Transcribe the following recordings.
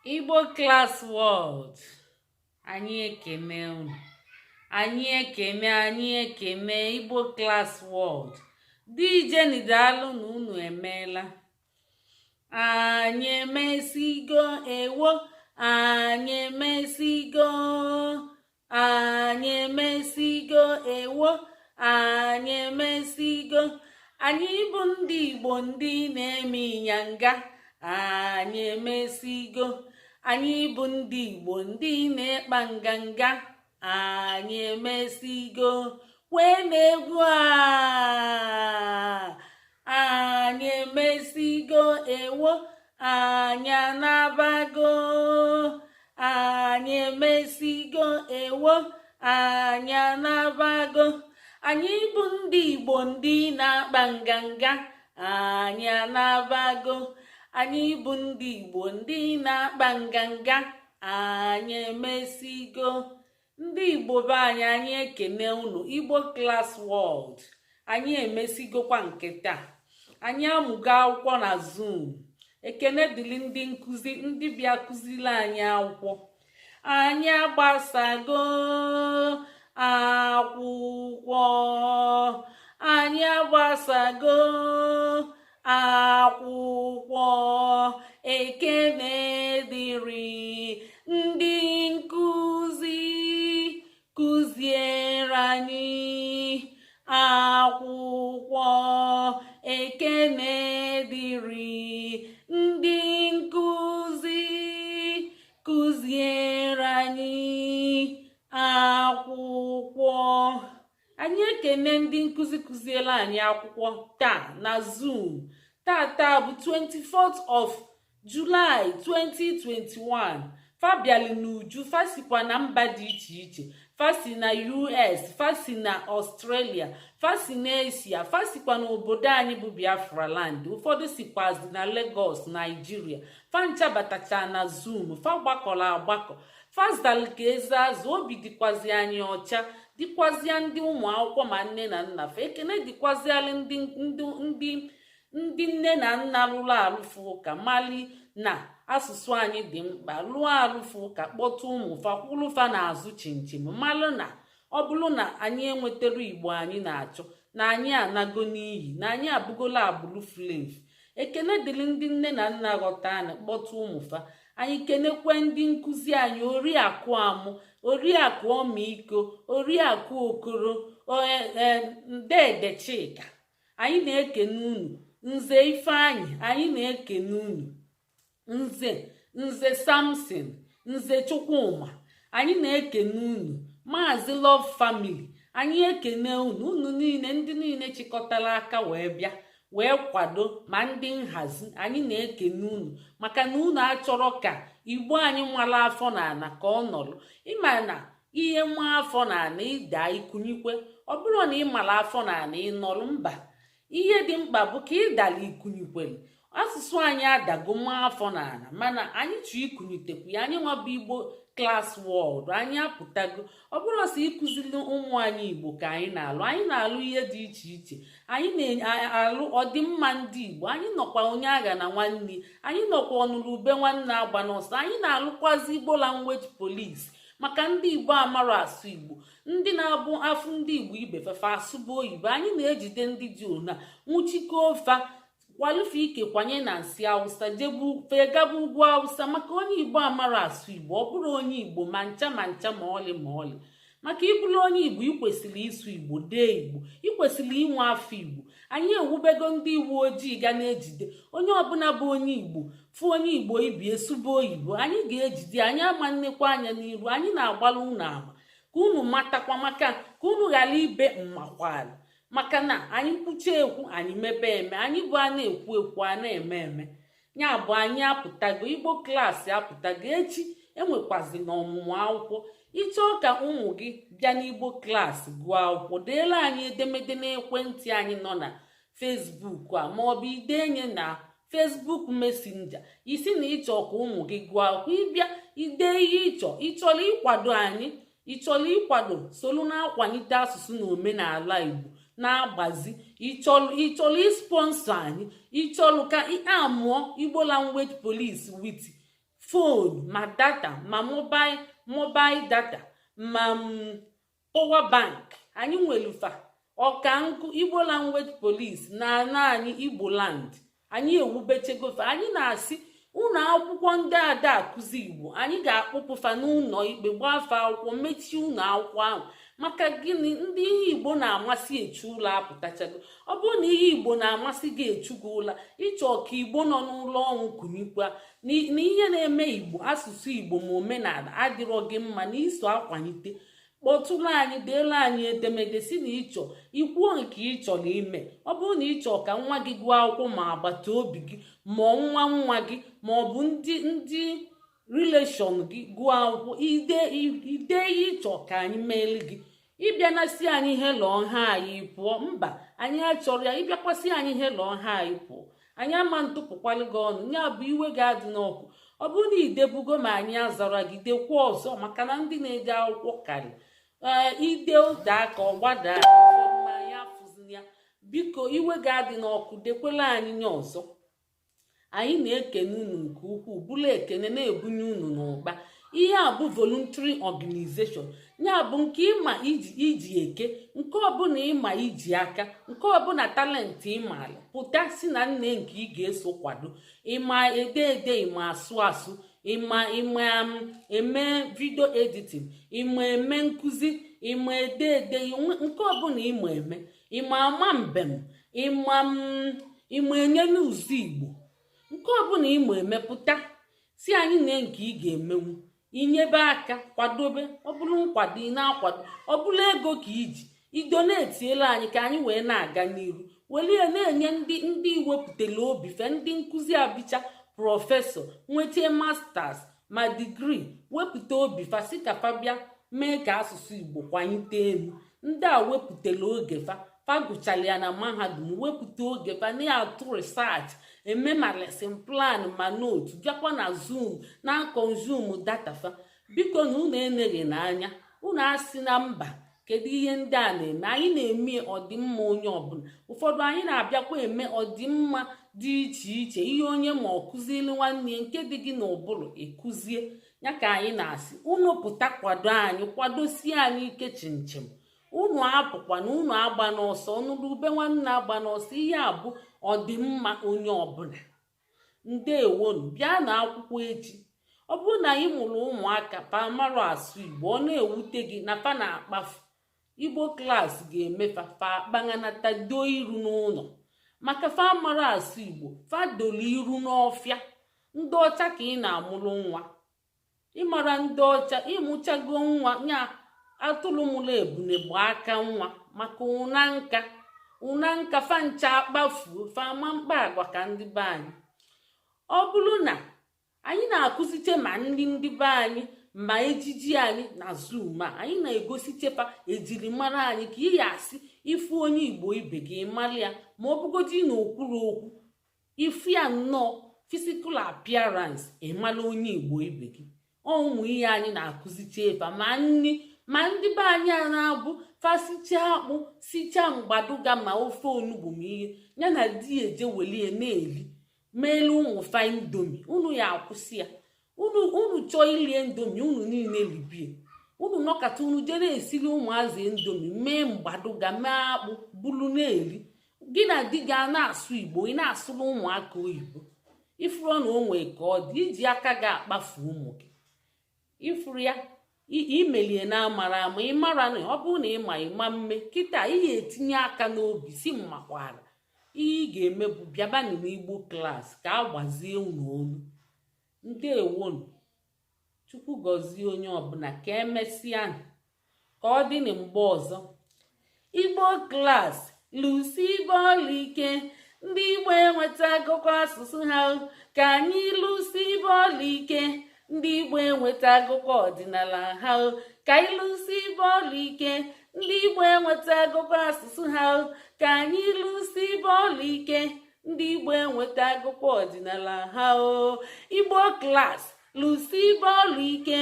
Igbo Class World, anyị ekene unu, anyị ekene, anyị ekene Igbo Class World. Dijeni, daalụ na unu emeela. Anyị emesigo, ewo, anyị emesigo, anyị emesigo, ewo, anyị emesigo. Anyị bụ ndị Igbo, ndị na-eme ịnyanga. Anyị emesigo. Anyị bụ ndị Igbo, ndị na-ekpa nganga. Anyị emesigo. Kwee na-egwu a, anyị emesigo, ewo, anyị anabago. Anyị emesigo, ewo, anyị anabago. Anyị bụ ndị Igbo, ndị na-akpa nganga. Anyị anabago. Anyị bụ ndị Igbo, ndị na-akpa nganga. Anyị emesigo. Ndị Igbo be anyị, anyị ekene unu. Igbo Class World, anyị emesigokwa nke taa. Anyị amụgo akwụkwọ na Zoom. Ekene dịrị ndị nkụzi, ndị bịa kụziri anyị akwụkwọ. Anyị agbasago akwụkwọ, anyị agbasago akwụkwọ. Ekene dịrị ndị nkụzi kụziere anyị akwụkwọ. Ekene dịrị ndị nkụzi kụziere anyị akwụkwọ. Anyị ekene ndị nkụzi kụziela anyị akwụkwọ taa na Zoom. Tata bụ 24th of July 2021. Fa bịali n'uju, fa sikwa na mba dị iche iche. Fa si na US, fa si na Australia, fa si na Asia, fa sikwa n'obodo anyị bụ Biafra land. Ụfọdụ sikwazi na Lagos, Nigeria. Fa ncha batacha na Zoom, fa gbakọrọ agbakọ, fa zalụ ka eze azụ. Obi dịkwazi anyị ọcha, dịkwazịa ndị ụmụ akwụkwọ ma nne na nna fa. Ekene dịkwazialị ndị nne na nna lụrụ alụfụ ụka mali na asụsụ anyị dị mkpa, lụọ alụfụ ụka, kpọta ụmụ fa, kwụrụ fa n'azụ chinchin, malụ na ọ bụrụ na anyị enwetara Igbo anyị na-achọ, na anyị anago n'iyi, na anyị abụgola agbụrụ furu efu. Ekene dịrị ndị nne na nna ghọta anyị, kpọta ụmụ fa. Anyị kenekwe ndị nkụzi anyị, Oriakụ Amụ, Oriakụ Ọmịiko, Oriakụ Okoro, Ndede Chika, anyị na-ekene unu. Nze Ifeanyị, anyị na-ekene unu. Nze Samson, Nze Chukwuma, anyị na-ekene unu. Maazị Love Family, anyị ekene unu. Unu niile, ndị niile chịkọtara aka wee bịa wee kwado, ma ndị nhazi, anyị na-ekene unu, maka na unu achọrọ ka Igbo anyị mara afọ na ana ka ọ nọrọ. Ịma na ihe nwa afọ na ana ịda ikunyikwe, ọ bụrụ na ị mara afọ na ana ịnọrọ mba, ihe dị mkpa bụ ka ịdala ikunyikwere. Asụsụ anyị adago nwa afọ na ala, mana anyị chọọ ikunyitekwu ya. Anyị nwa bụ Igbo Class World, anyị apụtago. Ọ bụrụ sọ ịkụziri ụmụ anyị Igbo ka anyị na-alụ, anyị na-alụ ihe dị iche iche. Anyị na-alụ ọdịmma ndị Igbo. Anyị nọkwa onye agha na nwanne, anyị nọkwa ọnụrụ ube nwanne agba n'ọsọ. Anyị na-alụkwazi Igbo Language Police, maka ndị Igbo amara asụ Igbo, ndị na-abụ afụ ndị Igbo ibe fefe asụba oyibo. Anyị na-ejide ndị dị ona, nwụchikọ fa, kwalụfe ike, kwanye na nsị Awụsa, jebu fegaba ugwu Awụsa, maka onye Igbo amara asụ Igbo, ọ bụrụ onye Igbo ma ncha ma ncha, ma ọlị ma ọlị. Maka ịbụrụ onye Igbo, ị kwesịrị ịsụ Igbo, dee Igbo, ị kwesịrị inwe afọ Igbo. Anyị ewubego ndị uwe ojii ga na-ejide onye ọbụla bụ onye Igbo fụ onye Igbo ibi esuba oyibo. Anyị ga-ejide, anyị ama nnekwa anya n'iru. Anyị na-agbalụ unu ama ka unu matakwa, maka ka unu ghara ibe mmakwala, maka na anyị kwuche ekwu, anyị mebe eme. Anyị bụ a na-ekwu ekwu, a na-eme eme. Ya bụ, anyị apụtago. Igbo Class apụtago. Echi enwekwazi na ọmụmụ akwụkwọ. Ịchọọ ka ụmụ gị bịa n'Igbo Class gụọ akwụkwọ, deela anyị edemede n'ekwentị anyị nọ na Facebook a, maọbụ idenye na Facebook Messenger, isi na ịchọ ka ụmụ gị gụọ akwụkwọ. Ịbịa ide ihe ịchọ. Ịchọrọ ịkwado anyị, ịchọrọ ịkwado solu na-akwalite asụsụ na omenala Igbo na-agbazi, ịchọrọ ịsponsor anyị, ịchọrọ ka amụọ Igbo Language Police with Phone, ma data, ma mobile data, ma power bank anyị nwere. Fa ọkankụ Igbo Language Police na ana anyị Igbo Land, anyị ewubechegofe. Anyị na-asị ụlọ akwụkwọ ndị ada akụzi Igbo, anyị ga-akpụpụfa n'ụlọ ikpe, gbaa akwụkwọ, mechie ụlọ akwụkwọ ahụ. Maka gịnị? Ndị ihe Igbo na-amasị echu ụlọ apụtachago. Ọ bụrụ na ihe Igbo na-amasị gị, echu gị ụla, ịchọ ka Igbo nọ n'ụlọ ọnwụ kunikwa na ihe na-eme Igbo, asụsụ Igbo ma omenala adịrọ gị mma na iso akwalite, kpọtụrụ anyị, deelu anyị edemede si na ịchọ ikwuo nke ị chọrọ ime. Ọ bụrụ na ịchọ ka nwa gị gụọ akwụkwọ, ma agbata obi gị, ma nwa nwa gị, ma ọ bụ ndị relation gị gụọ akwụkwọ, ide ide ihe ịchọ ka anyị meelu gị. Ịbịa na si anyị ihe lụọ ha, anyị pụọ. Mba, anyị achọrọ ya. Ịbịakwasị anyị ihe lụọ ha, anyị pụọ. Anyị ama ntụpụkwalụ gị ọnụ. Ya bụ, iwe ga-adị n'ọkụ. Ọ bụrụ na idebugo ma anyị azara gị, dekwa ọzọ, maka na ndị na-ede akwụkwọ karị. Ee, ide ụda ka ọ gbadaa ma anyị afụzina ya. Biko, iwe ga-adị n'ọkụ, dekwela anyị nye ọzọ. Anyị na-ekene unu nke ukwuu, bụrụ ekene na-ebunye unu n'ụba. Ihe a bụ voluntary organization. Ya bụ, nke ịma iji eke, nke ọbụla ịma iji aka, nke ọbụla talent ịmaala, pụta si na nne nke ị ga-eso kwado. Ịma ede ede, ịma asụ asụ, ịma eme video editing, ịma eme nkụzi, ịma ede ede, nke ọbụla ịma eme, ịma ama mbem, ịma enye n'ụzọ Igbo, nke ọbụla ịma emepụta, si anyị na nke ị ga-emenwu, inyebe aka kwadobe. Ọ bụrụ nkwado ị na-akwado, ọ bụrụ ego ka iji idonate-iela anyị ka anyị wee na-aga n'iru, welie na-enye ndị wepụtara obi fe. Ndị nkụzi abicha, professor nweta masters ma degree, wepụta obi fa si ka fa bịa mee ka asụsụ Igbo kwanyite elu. Ndị a wepụtara oge fa, fa gụchara ya na mahadum, wepụta oge fa na-atụ research, eme ma lesson plan ma note, bịakwa na Zoom na consume data fa. Biko, na unu eneghị n'anya, unu asị na mba, kedu ihe ndị a na-eme? Anyị na-eme ọdịmma onye ọbụla. Ụfọdụ anyị na-abịakwa eme ọdịmma dị iche iche. Ihe onye ma ọ kụziri nwanne ya, nke dị gị n'ụbụrụ ịkụzie ya, ka anyị na-asị unu pụta kwado anyị, kwadosie anyị ike chimchim. Unu apụkwa na unu agba n'ọsọ, ọnụrụ ube nwanne agba n'ọsọ. Ihe a bụ ọdịmma onye ọbụla. Ndewonu. Bịa na akwụkwọ echi. Ọ bụrụ na ị mụrụ ụmụaka pamarụ asụ Igbo, ọ na-ewute gị na fa na-akpafu, Igbo class ga-emefa fa akpaganata doo iru n'ụlọ, maka fa mara asụ Igbo, fa dolu iru n'ọfịa. Ndị ọcha ka ị na-amụrụ nwa, ịmara ndị ọcha ịmụchago nwa nya atụrụ mụrụ ebune bụ aka nwa, maka ụna nka ụna nka fa ncha akpafuo, fa ama mkpa agwa ka ndị be anyị. Ọ bụrụ na anyị na-akụziche ma nri ndị be anyị ma ejiji anyị na Zoom a, anyị na-egosichefa ejirimara anyị, ka ị ya asị ifu onye Igbo ibe gị mara ya, ma ọ bụgodi na okwuru okwu, ifu ya nnọọ, physical appearance, ịmara onye Igbo ibe gị. Ọ ụmụ ihe anyị na-akụziche efa, ma nri ma ndị be anyị a na-abụ fasichaa akpụ, sichaa mgbaduga, ma ofe onugbu, ma ihe ya na di eje welie na-eli, meelu ụmụ fa Indomie. Unu ya akwụsị ya. Unu chọọ ilie Indomie, unu niile libie. Unu nọkọta, unu jee na-esiri ụmụazị Indomie, mee mgbaduga, mee akpụ, bulu na-eri. Gị na di gị a na-asụ Igbo, ị na-asụrụ ụmụaka oyibo. Ifuru na o nwee ka ọ dị, iji aka gị akpafu ụmụ gị. Ifuru ya imelie na amara ama, ịmara na ọ bụrụ na ịma ịma mme kịta ihe etinye aka n'obi si mmakwara. Ihe ị ga-eme bụ bịabanụ n'Igbo class ka a gbazie unu olu. Ndewonu. Chukwu gọzie onye ọbụla. Ka emesịa, ka ọ dị na mgbe ọzọ. Igbo class, lụsi bọọlụ ike. Ndị Igbo enweta akụkọ asụsụ ha. Ka anyị lụsi bọọlụ ike. Ndị Igbo enweta akụkọ ọdịnala ha. Ka anyị lụsi bọọlụ ike. Ndị Igbo enweta akụkọ asụsụ ha. Ka anyị lụsi bọọlụ ike. Ndị Igbo enweta akụkọ ọdịnala ha o. Igbo class, lụsi bọọlụ ike.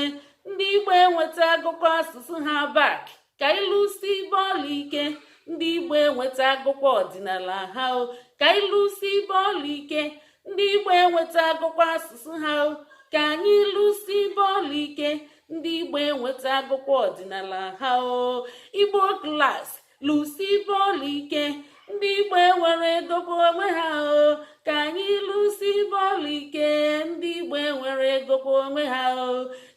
Ndị Igbo enweta akụkọ asụsụ ha back. Ka anyị lụsi bọọlụ ike. Ndị Igbo enweta akụkọ ọdịnala ha o. Ka anyị lụsi bọọlụ ike. Ndị Igbo enweta akụkọ asụsụ ha o. Ka anyị lụsi bọọlụ ike, ndị Igbo enweta agụkwa ọdịnala ha o. Igbo Class, lụsi bọọlụ ike, ndị Igbo enwere egokwa onwe ha o. Ka anyị lụsi bọọlụ ike, ndị Igbo enwere egokwa onwe ha o.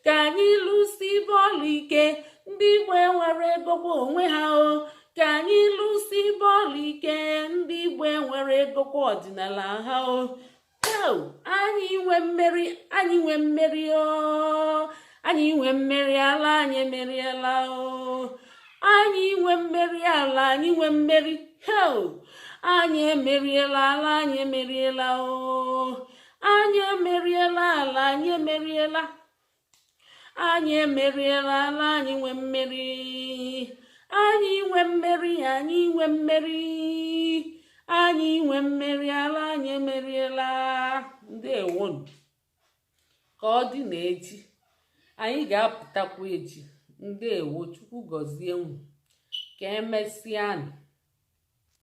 Ka anyị lụsi bọọlụ ike, ndị Igbo enwere egokwa onwe ha o. Ka anyị lụsi bọọlụ ike, ndị Igbo enwere egokwa ọdịnala ha o. Anyị nwe mmeri, anyị nwe mmeri o. Anyị nwe mmeri, ala anyị emeriela o. Anyị nwe mmeri, ala anyị nwe mmeri. Heo, anyị emeriela, ala anyị emeriela o. Anyị emeriela, ala anyị emeriela. Anyị emeriela, ala anyị nwe mmeri. Anyị nwe mmeri, anyị nwe mmeri, anyị nwe mmeri, ala anyị emeriela. Ndewonu. Ka ọ dị na echi, anyị ga-apụtakwa echi. Ndewo, Chukwu gọzie unu. Ka emesịanụ.